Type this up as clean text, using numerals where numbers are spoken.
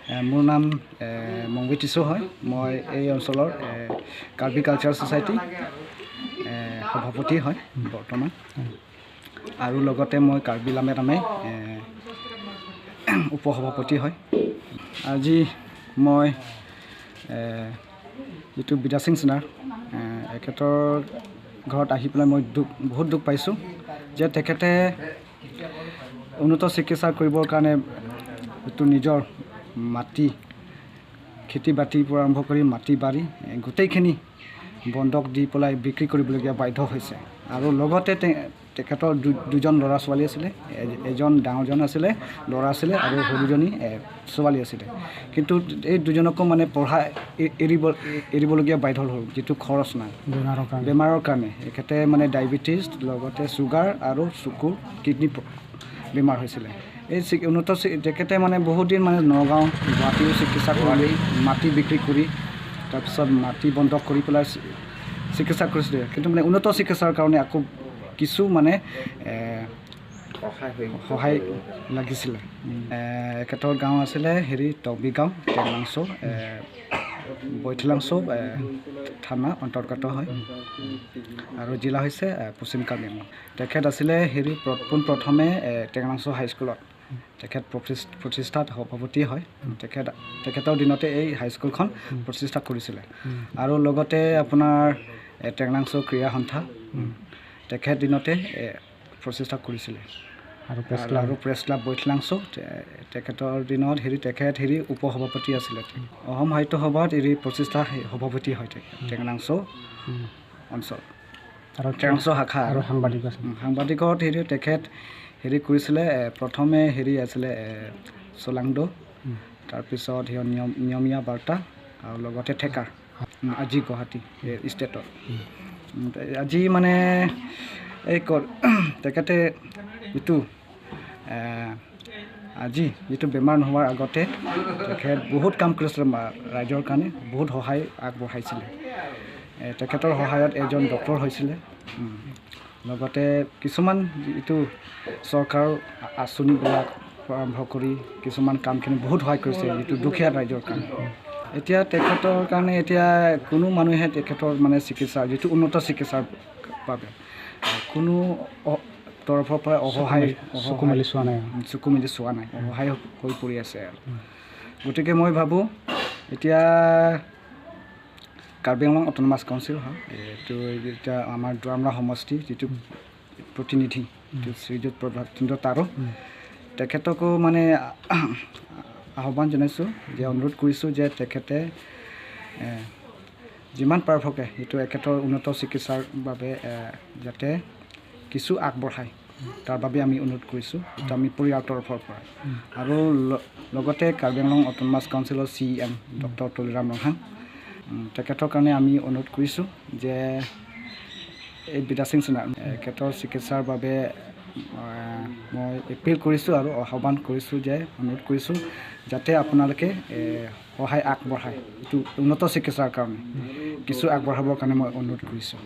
মোৰ নাম মংগী টিছু হয়। মই এই অঞ্চলৰ কাৰ্বি কালচাৰ ছ'চাইটি সভাপতি হয় বৰ্তমান আৰু লগতে মই কাৰ্বি লামে উপসভাপতি হয়। আজি মই যিটো বিদাসিং চিনাৰ, এখেতৰ ঘৰত আহি পেলাই মই দুখ, বহুত দুখ পাইছোঁ যে তেখেতে উন্নত চিকিৎসা কৰিবৰ কাৰণে যিটো নিজৰ মাটি, খেতি বাতিৰ পৰা আৰম্ভ কৰি মাটি বাৰী গোটেইখিনি বন্ধক দি পেলাই বিক্ৰী কৰিবলগীয়া বাধ্য হৈছে। আৰু লগতে তেখেতৰ দুজন ল'ৰা ছোৱালী আছিলে। এজন ডাঙৰজন আছিলে, ল'ৰা আছিলে আৰু সৰুজনী ছোৱালী আছিলে। কিন্তু এই দুজনকো মানে পঢ়া এৰিবলগীয়া বাধ্য হ'ল, যিটো খৰচ নাই। বেমাৰৰ কাৰণে। বেমাৰৰ কাৰণে। এখেতে মানে ডায়েবেটিছ, লগতে চুগাৰ আৰু চকুৰ কিডনী বেমাৰ হৈছিলে। এই উন্নত তেখেতে মানে বহুত দিন মানে নগাঁও, গুৱাহাটীও চিকিৎসা কৰি, মাটি বিক্ৰী কৰি, তাৰপিছত মাটি বন্ধক কৰি পেলাই চিকিৎসা কৰিছিলে। কিন্তু মানে উন্নত চিকিৎসাৰ কাৰণে আকৌ কিছু মানে সহায় লাগিছিলে। এখেতৰ গাঁও আছিলে হেৰি টবি গাঁও, টেংলাংচ', বৈঠলাংচ' থানা অন্তৰ্গত হয় আৰু জিলা হৈছে পশ্চিম কাৰ্বি আংলং। তেখেত আছিলে হেৰি পোনপ্ৰথমে টেংলাংচ' হাইস্কুলত তেখেত প্ৰতিষ্ঠাত সভাপতি হয়। তেখেতৰ দিনতে এই হাইস্কুলখন প্ৰতিষ্ঠা কৰিছিলে। আৰু লগতে আপোনাৰ টেংলাংচ' ক্ৰীড়া সন্থা তেখেত দিনতে প্ৰতিষ্ঠা কৰিছিলে। আৰু প্ৰেছ ক্লাব। আৰু প্ৰেছ ক্লাব বৈঠলাংচ' তেখেতৰ দিনত হেৰি তেখেত হেৰি উপসভাপতি আছিলে। অসম সাহিত্য সভাত হেৰি প্ৰতিষ্ঠা সভাপতি হয় তেখেত টেংলাংচ' অঞ্চল আৰু টেংলাংচ' শাখা। আৰু সাংবাদিক আছে। সাংবাদিকত হেৰি তেখেত হেৰি কৰিছিলে। প্ৰথমে হেৰি আছিলে চলাংদ, তাৰপিছত সেই নিয়মীয়া বাৰ্তা আৰু লগতে থেকাৰ, আজি গুৱাহাটী ষ্টেটত। আজি মানে এই তেখেতে যিটো আজি যিটো বেমাৰ নোহোৱাৰ আগতে তেখেত বহুত কাম কৰিছিলে, ৰাইজৰ কাৰণে বহুত সহায় আগবঢ়াইছিলে। তেখেতৰ সহায়ত এজন ডক্টৰ হৈছিলে। লগতে কিছুমান যিটো চৰকাৰৰ আঁচনিবিলাক আৰম্ভ কৰি কিছুমান কামখিনি বহুত সহায় কৰিছে যিটো দুখীয়া ৰাইজৰ কাৰণে। এতিয়া তেখেতৰ কাৰণে এতিয়া কোনো মানুহে তেখেতৰ মানে চিকিৎসা, যিটো উন্নত চিকিৎসাৰ বাবে কোনো তৰফৰ পৰা অসহায় চকু মেলি চোৱা নাই। চকু মেলি চোৱা নাই, অসহায় হৈ পৰি আছে। আৰু গতিকে মই ভাবোঁ এতিয়া কাৰ্বি আংলং অট'নমাছ কাউন্সিল হয়, এইটো এতিয়া আমাৰ দুৱাৰমৰা সমষ্টি যিটো প্ৰতিনিধি শ্ৰীযুত প্ৰভাত চন্দ্ৰ তাৰো, তেখেতকো মানে আহ্বান জনাইছোঁ যে অনুৰোধ কৰিছোঁ যে তেখেতে যিমান পাৰভকে সেইটো এখেতৰ উন্নত চিকিৎসাৰ বাবে যাতে কিছু আগবঢ়ায়, তাৰ বাবে আমি অনুৰোধ কৰিছোঁ। এইটো আমি পৰিয়ালৰ তৰফৰ পৰা আৰু লগতে কাৰ্বি আংলং অট'নমাছ কাউন্সিলৰ C M doctor Tuliram Ronghang, তেখেতৰ কাৰণে আমি অনুৰোধ কৰিছোঁ যে এই বিদাসিং চুনাৰ এখেতৰ চিকিৎসাৰ বাবে মই এপিল কৰিছোঁ আৰু আহ্বান কৰিছোঁ যে অনুৰোধ কৰিছোঁ যাতে আপোনালোকে সহায় আগবঢ়ায়। এইটো উন্নত চিকিৎসাৰ কাৰণে কিছু আগবঢ়াবৰ কাৰণে মই অনুৰোধ কৰিছোঁ।